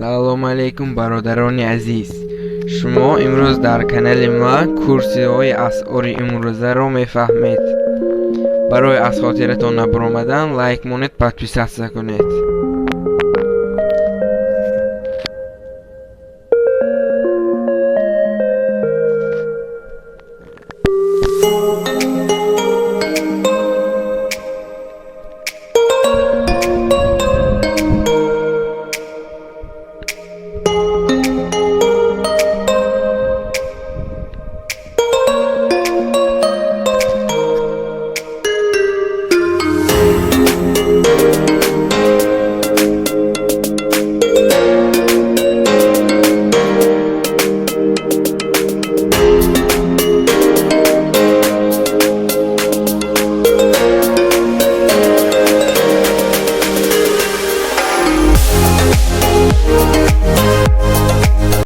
Салому алейкум, бародарони азиз! Шумо имрӯз дар канали ма курсиҳои асъори имрӯзаро мефаҳмед. Барои аз хотиратон набаромадан, лайк монед, подписаться кунед.